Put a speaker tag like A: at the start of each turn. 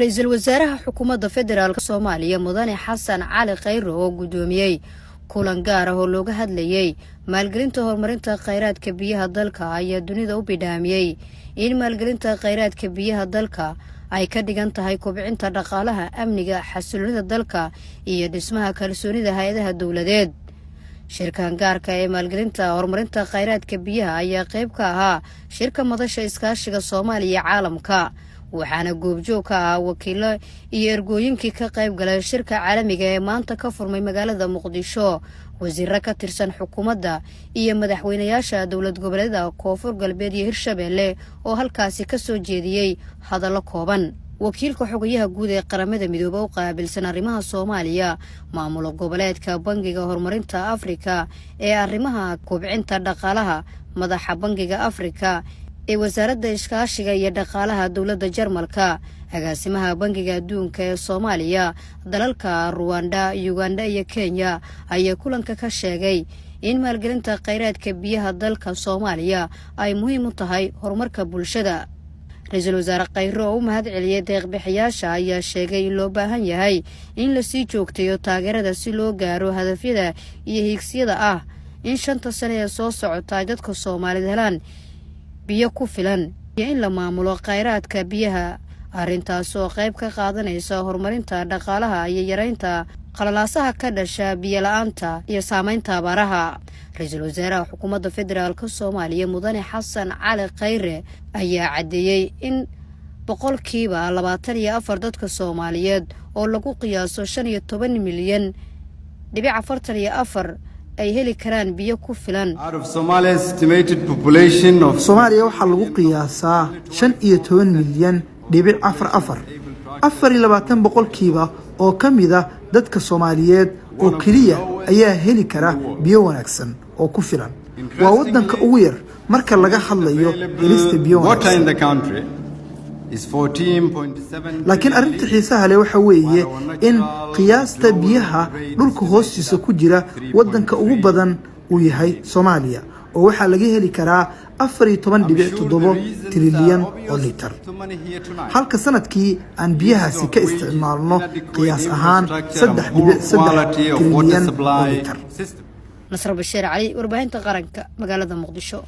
A: Ra-iisul wasaaraha Xukuumadda Federaalka Soomaaliya, Mudane Xasan Cali Khayre, oo guddoomiyey kulan gaar ah oo looga hadlayey maalgelinta horumarinta kheyraadka biyaha dalka, ayaa dunida u bidhaamiyey in maalgelinta kheyraadka biyaha dalka ay ka dhigan tahay kobcinta dhaqaalaha, amniga, xasiloonida dalka iyo dhismaha kalsoonida hay-adaha dowladeed. Shirkan gaarka ee maalgelinta horumarinta kheyraadka biyaha ayaa qayb ka ahaa shirka Madasha Iskaashiga Soomaaliya iyo Caalamka, waxaana goobjoog ka ahaa wakiilo iyo ergooyinkii ka qayb galay shirka caalamiga ee maanta ka furmay magaalada Muqdisho, wasiiro ka tirsan xukuumadda iyo madaxweynayaasha dowlad goboleeda Koonfur Galbeed iyo Hirshabeelle, oo halkaasi ka soo jeediyey hadallo kooban. Wakiilka Xogayaha Guud ee Qaramada Midoobe u qaabilsan arrimaha Soomaaliya, maamulo goboleedka Bangiga Horumarinta Afrika ee arrimaha kobcinta dhaqaalaha, madaxa Bangiga Afrika ee Wasaaradda Iskaashiga iyo Dhaqaalaha dowladda Jarmalka, agaasimaha Bangiga Adduunka ee Soomaaliya, dalalka Ruwanda, Uganda iyo Kenya ayaa kulanka ka sheegay in maalgelinta kheyraadka biyaha dalka Soomaaliya ay muhiim u tahay horumarka bulshada. Ra-iisul Wasaare Khayre oo u mahad celiyey deeqbixiyaasha ayaa sheegay in loo baahan yahay in lasii joogtayo taageerada si loo gaaro hadafyada iyo hiigsiyada ah in 5ta sane ee soo socota ay dadka Soomaalida helaan biyo ku filan iyo in la maamulo kheyraadka biyaha, arrintaas oo qayb ka qaadanaysa horumarinta dhaqaalaha iyo yareynta qalalaasaha ka dhasha biyo la-aanta iyo saameynta abaaraha. Ra-iisul Wasaaraha Xukuumadda Federaalka Soomaaliya, Mudane Xasan Cali Khayre, ayaa caddeeyey in 24% dadka Soomaaliyeed, oo lagu qiyaaso 15.44 milyan ay heli karaan biyo ku filan.
B: Soomaaliya waxaa lagu qiyaasaa 15.44 milyan, 24% oo ka mid ah dadka Soomaaliyeed oo keliya ayaa heli kara biyo wanaagsan oo ku filan. Waa waddanka ugu yar marka laga hadlayo helista biyo wanaagsan. Laakiin arrinta xiisaha leh waxa weeye in qiyaasta biyaha dhulka hoostiisa ku jira waddanka ugu badan uu yahay Soomaaliya, oo waxaa laga heli karaa 14.7 trilyan oo litar, halka sanadkii aan biyahaasi ka isticmaalno qiyaas ahaan 3.3 trilyan oo litar.
A: Nasr Bashiir Cali, Warbaahinta Qaranka, magaalada Muqdisho.